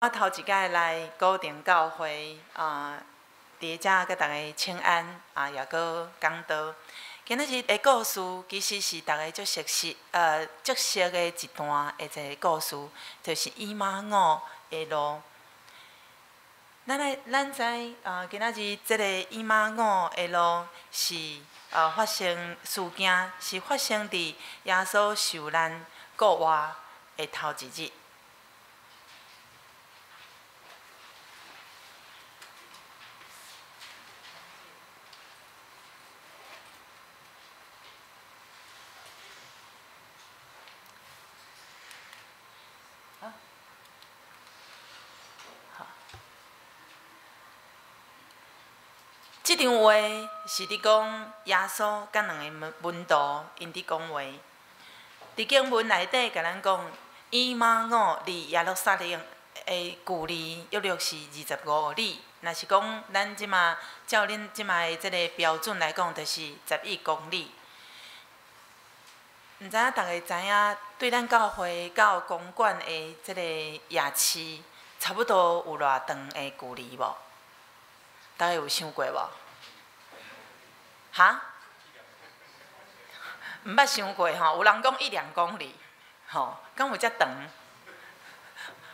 我頭一擺來古亭教會啊，佇遮佮逐家請安啊，也閣講道。今仔日的故事其實是逐家足熟悉、足熟的一段的一个故事，就是以馬忤的路。咱來，咱知啊，今仔日這个以馬忤的路是發生事件，是發生佇耶穌受難復活的頭一日。這段話是佇講耶穌佮兩个門徒𪜶佇講話。佇經文內底共咱講，以馬忤離耶路撒冷的距離約略是25里。若是講咱這馬照恁這馬的這个標準來講，就是11公里。毋知影逐家知影，對咱教會到公館的這个夜市，差不多有偌長的距離無？逐家有想過無？哈？毋捌想過吼，有人講一兩公里，吼，敢有遮長？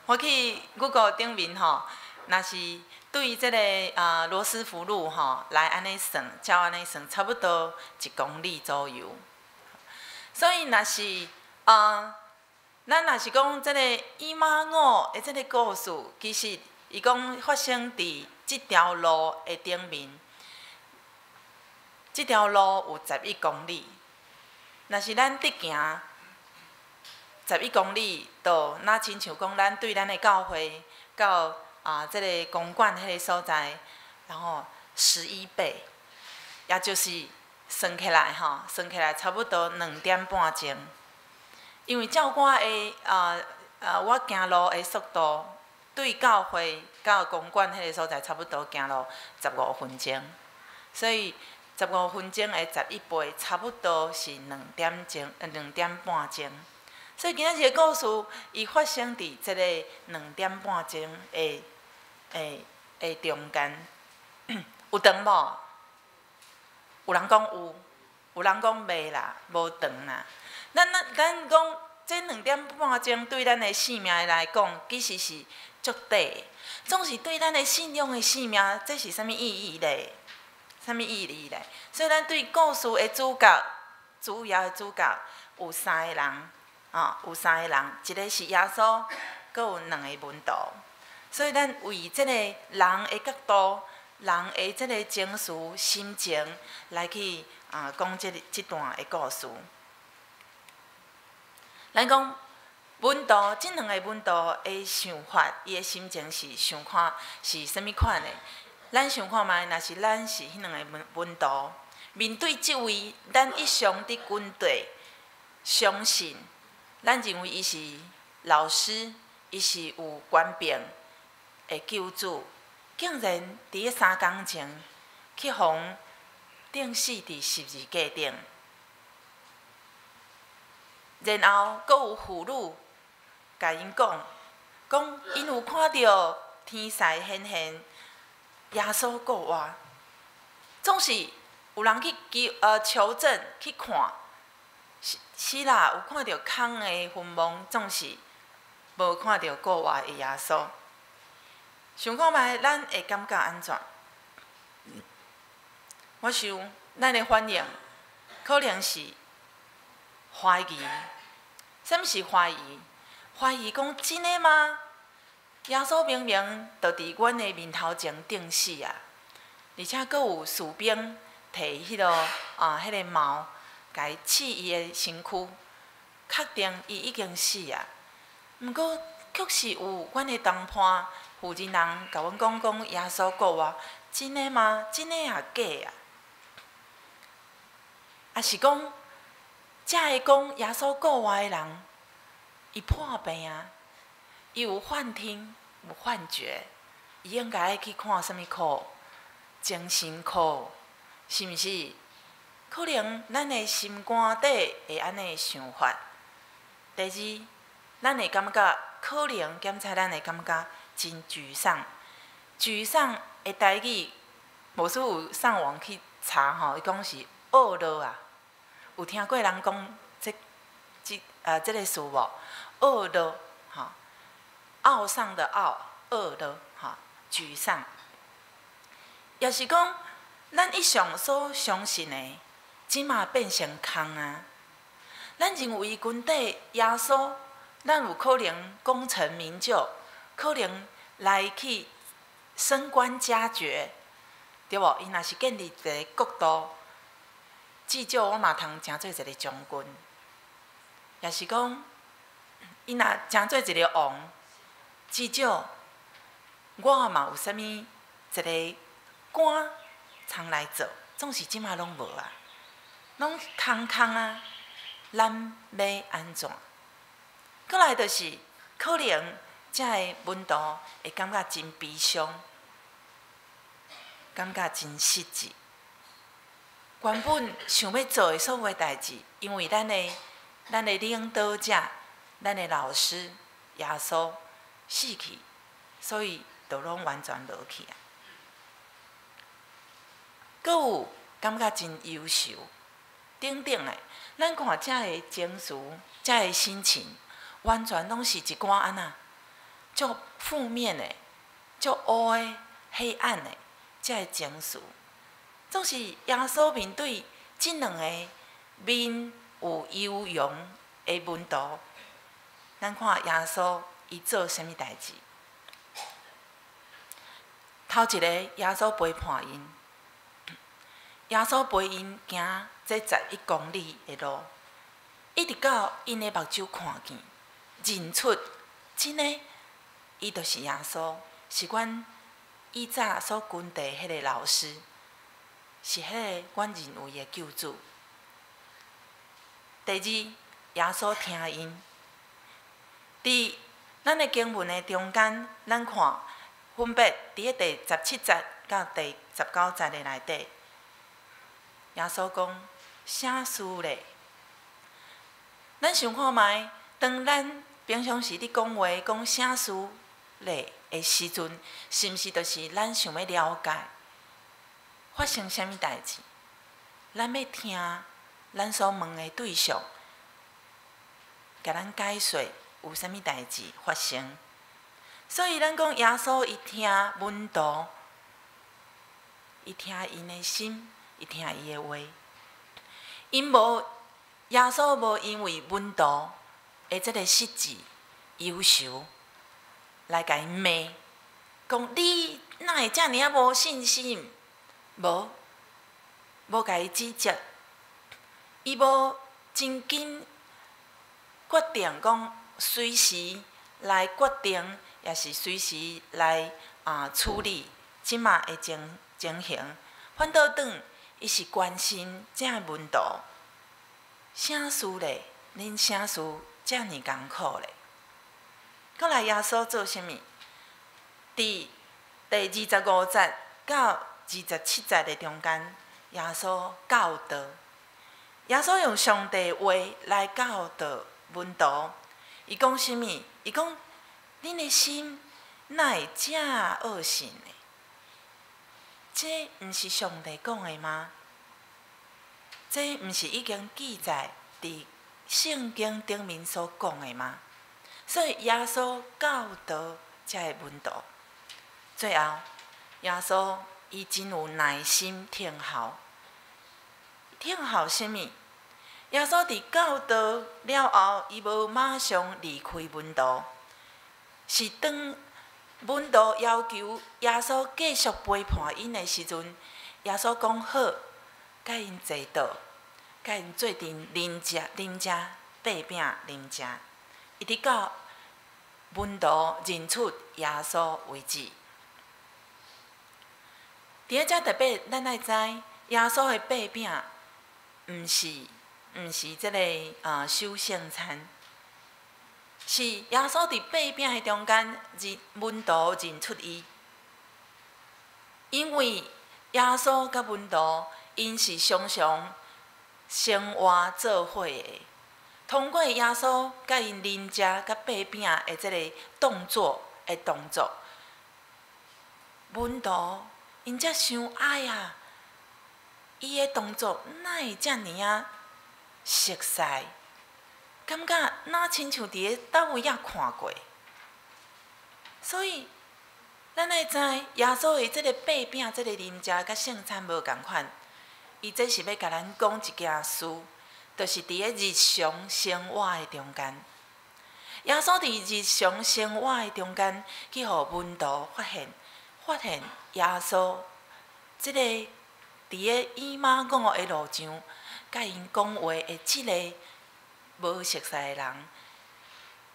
我去 Google 頂面吼，若是對這个羅斯福路吼來按呢算，照按呢算，差不多1公里左右。所以若是咱若是講這个以馬忤的這个故事，其實伊講發生佇這條路的頂面，這條路有十一公里。若是咱直行十一公里，就若親像講咱對咱的教會到這个公館彼个所在，然後11倍，也就是算起來吼，算起來差不多2點半鐘。因為照我的我行路的速度，對教會到公館彼个所在，差不多行路15分鐘，所以15分鐘的11倍，差不多是2點鐘，2點半鐘。所以今仔日的故事，伊發生佇這个2點半鐘的中間，有長無？有人講有，有人講袂啦，無長啦。咱講這2點半鐘對咱的性命來講，其實是足短的。總是對咱的信仰的性命，這是啥物意義咧？啥物意義咧？所以咱對故事的主角，主要的主角有三个人，有三个人，一个是耶穌，閣有兩个門徒。所以咱為這个人的角度，人的這个情緒、心情來去講這段的故事。咱講門徒，這兩个門徒的想法，伊的心情是想看是啥物款的？咱想看覓，若是咱是彼兩个門徒，面對這位咱一向佇軍隊相信，咱認為伊是老師，伊是有權柄的救主，竟然佇彼3工前去予釘死佇十字架頂，然後閣有婦女共𪜶講，講𪜶有看著天使顯現，耶穌復活，總是有人去求證去看，是啦，有看著空的墳墓，總是無看著復活的耶穌。想看覓，咱會感覺按怎？我想，咱的反應可能是懷疑。啥物是懷疑？懷疑講真的嗎？耶穌明明就佇阮的面頭前釘死啊！而且閣有士兵提彼个矛，共伊刺伊的身軀，確定伊已經死啊。毋過，卻是有阮的同伴負責人共阮講講耶穌復活，真的嗎？真的抑假啊？抑是講，遮个講耶穌復活的人，伊破病啊？伊有幻聽，有幻覺，伊應該愛去看啥物科？精神科，是毋是？可能咱的心肝底會按呢想法。第二，咱會感覺可能檢查咱會感覺，真沮喪。沮喪的台語，牧師有上網去查吼，伊講是懊惱啊。有聽過人講這個詞無？懊惱，吼，懊喪的懊，懊惱，吼，沮喪。也是講，咱一向所相信的，這馬變成空啊！咱認為跟綴耶穌，咱有可能功成名就，可能來去升官加爵，對無？伊若是建立一个國度，至少我嘛通成做一个將軍。也是講，伊若成做一个王，至少我嘛有啥物一个官通來做，總是這馬攏無啊，攏空空啊！咱欲按怎？閣來就是可能遮个門徒會感覺真悲傷，感覺真失志。原本想欲做的所有的代誌，因為咱的領導者、咱的老師耶穌死去，所以就攏完全無去啊。閣有感覺真憂愁，等等的，咱看遮个情緒、遮个心情，完全攏是一寡按怎，足負面的、足烏的、黑暗的遮个情緒，總是耶穌面對這兩个面有憂容的門徒，咱看耶穌伊做啥物代誌？頭一個，耶穌陪伴𪜶，耶穌陪𪜶行這11公里的路，一直到𪜶的目睭看見，認出真的，伊就是耶穌，是阮以早所跟綴彼个老師，是彼个阮認為的救主。第二，耶穌聽𪜶。佇咱的經文的中間，咱看分別佇個第17節到第19節的內底，耶穌講啥事咧？咱想看覓，當咱平常時佇講話講啥事咧的時陣，是毋是就是咱想欲了解發生啥物代誌？咱欲聽咱所問的對象，共咱解說有啥物代誌發生。所以咱講耶穌伊聽門徒，伊聽𪜶的心，伊聽伊的話。𪜶無耶穌無因為門徒的這个失志憂愁來共𪜶罵，講你哪會遮爾仔無信心？無，無共伊指責，伊無真緊決定講隨時來決定，抑是隨時來處理這馬的情形。反倒轉，伊是關心遮門徒，啥事咧？恁啥事遮爾艱苦咧？閣來耶穌做啥物？佇第25節到27節的中間，耶穌教導，耶穌用上帝話來教導門徒。伊講啥物？伊講：恁的心哪會遮惡性呢？這毋是上帝講的嗎？這毋是已經記載佇聖經頂面所講的嗎？所以耶穌教導遮个門徒，最後耶穌伊真有耐心聽候，聽候啥物？耶穌佇教導了後，伊無馬上離開門徒，是當門徒要求耶穌繼續陪伴𪜶的時陣，耶穌講好，共𪜶坐倒，共𪜶做陣啉食、啉食擘餅啉食，一直到門徒認出耶穌為止。佇遮特別，咱愛知耶穌的擘餅，毋是這个守聖餐，是耶穌佇擘餅的中間認門徒認出伊，因為耶穌佮門徒𪜶是常常生活做伙的，通過耶穌佮𪜶啉食佮擘餅的這个動作的動作，門徒𪜶才傷矮啊！伊的動作哪會遮爾仔熟似？感覺若親像佇咧佗位仔看過。所以，咱愛知耶穌的這个擘餅、這个啉食佮聖餐無仝款，伊這是欲共咱講一件事，就是佇咧日常生活的中間。耶穌佇日常生活的中間，去予門徒發現，發現耶穌這个佇咧以馬忤的路上，佮𪜶講話的這个無熟似的人，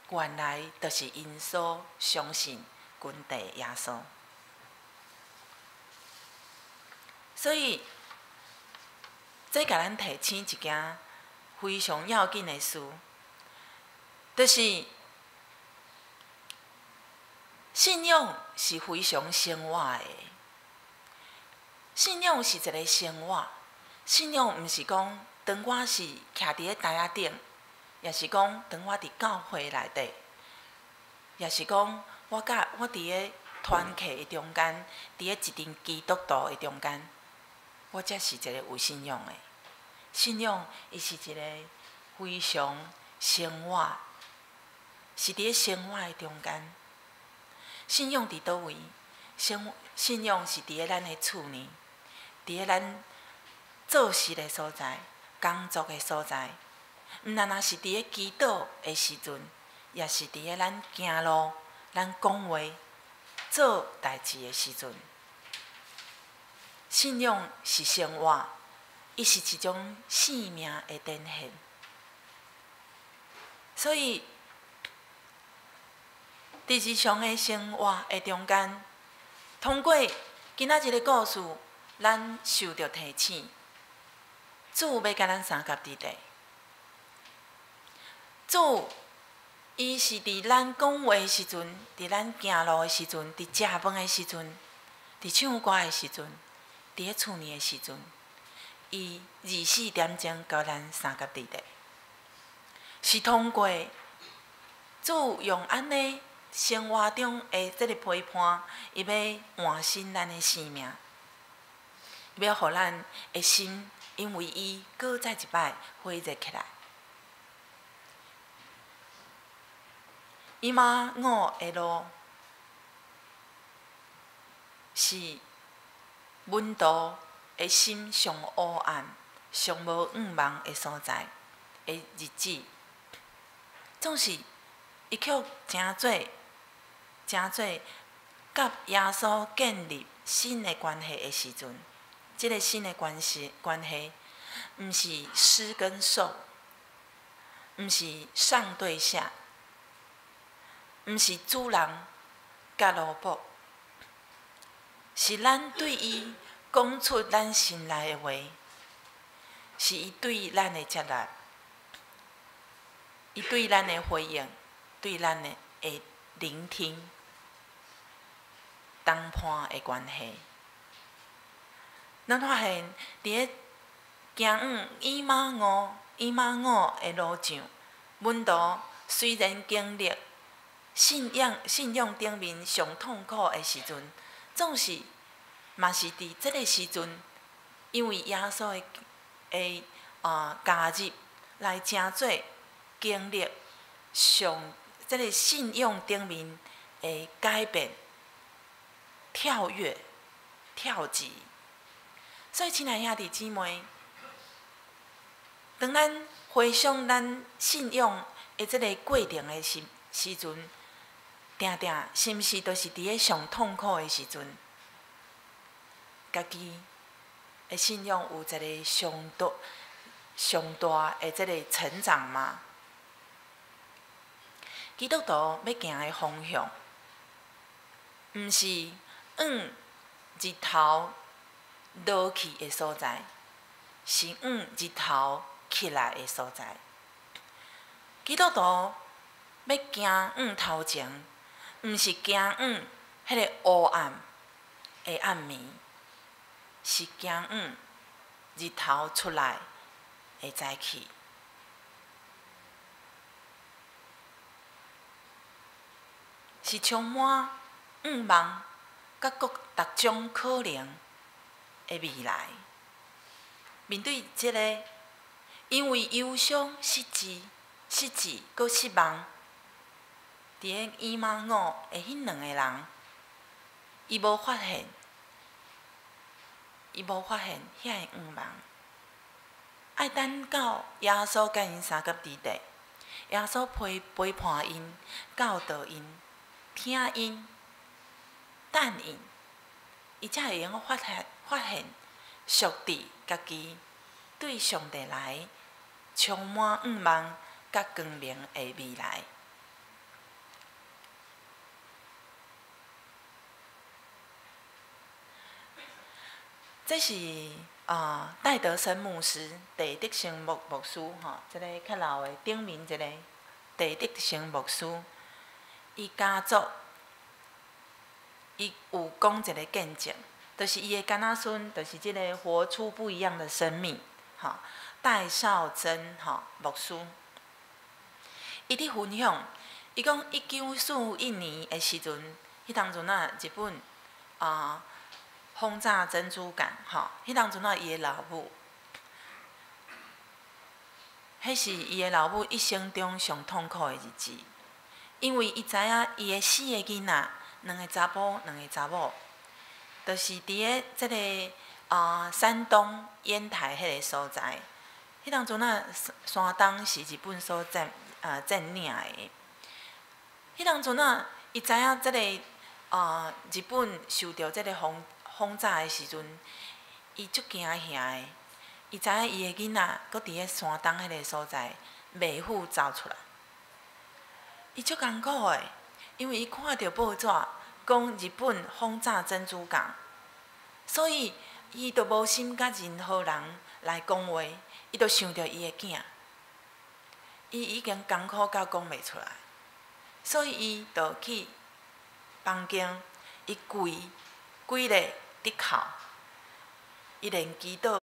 原來就是𪜶所相信跟綴耶穌。所以，這共咱提醒一件非常要緊的事，就是信仰是非常生活的。信仰是一个生活，信仰毋是講當我是徛佇咧台仔頂，抑是講當我佇教會內底，抑是講我佮我佇咧團契的中間，佇咧一陣基督徒的中間，我才是一個有信仰的。信仰伊是一個非常生活，是佇咧生活的中間。信仰佇佗位？信仰是佇咧咱的厝內，佇咧咱做事的所在、工作的所在，毋但若是佇咧祈禱的時陣，也是佇咧咱行路、咱講話、做代誌的時陣。信仰是生活，伊是一種生命的展現。所以，佇日常的生活的中間，通過今仔日的故事，咱受著提醒，主欲佮咱相佮佇咧。主，伊是佇咱講話的時陣，佇咱行路的時陣，佇食飯的時陣，佇唱歌的時陣，佇咧厝內的時陣，伊24點鐘佮咱相佮佇咧。是通過主用按呢生活中的這个陪伴，伊欲換新咱的生命，欲予咱的心因為伊閣再一擺火熱起來。以馬忤的路是門徒的心上黑暗、上無向望的所在的日子，總是伊卻成做成做佮耶穌建立新的關係的時陣，這个新的關係關係，毋是師跟受，毋是上對下，毋是主人佮奴僕，是咱對伊講出咱心內的話，是伊對咱的接納，伊對咱的回應，對咱的聆聽，同伴的關係。咱發現佇咧行往以馬忤的路上，門徒雖然經歷信仰頂面上痛苦的時陣，總是嘛是佇這个時陣，因為耶穌的加入，來成做經歷上這个信仰頂面的改變、跳躍、跳級。所以，親愛兄弟姊妹，當咱回想咱信仰的這个過程的時陣，定定是毋是都是佇咧上痛苦的時陣，家己的信仰有一个上大、上大的這个成長嗎？基督徒欲行的方向，毋是往日頭落去的所在，是往日頭起來的所在。基督徒欲行往頭前，毋是行往彼个黑暗的暗暝，是行往日頭出來的早起。是充滿向望，佮各逐种可能的未來。面對這个，因為憂傷、失志、失志閣失望，佇个以馬忤的彼兩个人，伊無發現，伊無發現遐个願望。愛等到耶穌佮𪜶相佮佇地，耶穌陪陪伴𪜶、教導𪜶、聽𪜶、等𪜶，伊才會用發現發現屬佇家己對上帝來充滿願望佮光明的未來。這是戴德生牧師，戴德生牧牧師吼，這个較老的頂面這个戴德生牧師，伊家族伊有講一个見證，就是伊的囡仔孫，就是這个活出不一樣的生命，吼，戴紹貞吼牧師，伊佇分享，伊講1941年的時陣，彼當陣啊，日本轟炸珍珠港，吼，彼當陣啊，伊的老母，彼是伊的老母一生中上痛苦的日子，因為伊知影伊的四个囡仔，兩个查埔，兩个查某，就是佇个這个山東煙台彼個所在，彼當陣啊，山東是日本所佔佔領的。彼當陣啊，伊知影這個日本受著這個轟轟炸的時陣，伊足驚嚇的。伊知影伊的囡仔閣佇咧山東彼个所在，袂赴走出來。伊足艱苦的，因為伊看著報紙講日本轟炸珍珠港，所以伊就無心佮任何人來講話，伊就想著伊的囝，伊已經艱苦到講袂出來，所以伊就去房間，伊跪跪咧佇哭，伊連祈禱。